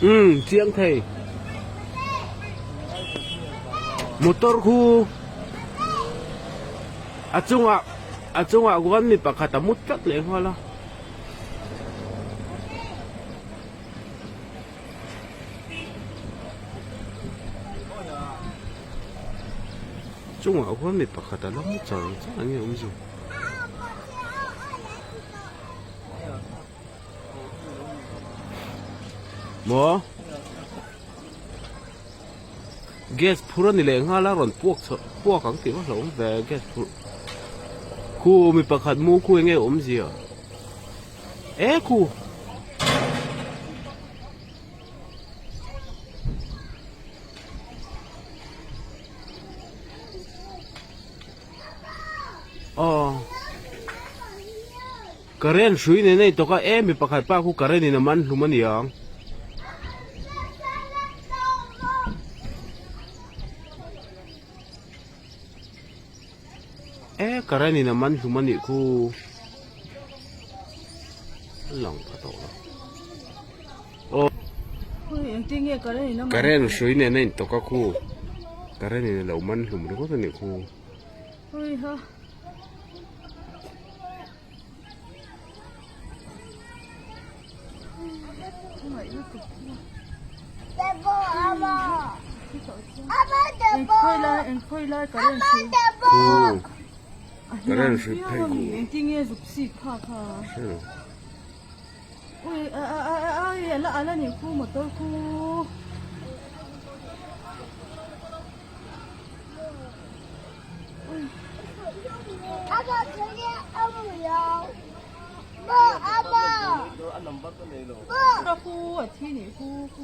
Umm chiang thei. Motor khu a chungah a chungah khuan mi pakhat a mut tlat leh nghal a. Chungah khuan mi pakhat a la mu char char ang nge awm zui. Maw? Gas phur a ni leh nghal a rawn puak chho puak ang tih vak hlauhawm ve gas phur khu mi pakhat mu khu enge awmzia e khu. Aw current hrui nen a intawk a e mi pakhat pa khu current in a man hlum a ni ang. E current in a man hlum a nih khu a lang pha tawh lo aw current hrui nen a intawk a khu current in a lo man hlum ringawt a nih khu. Current hrui phei khu.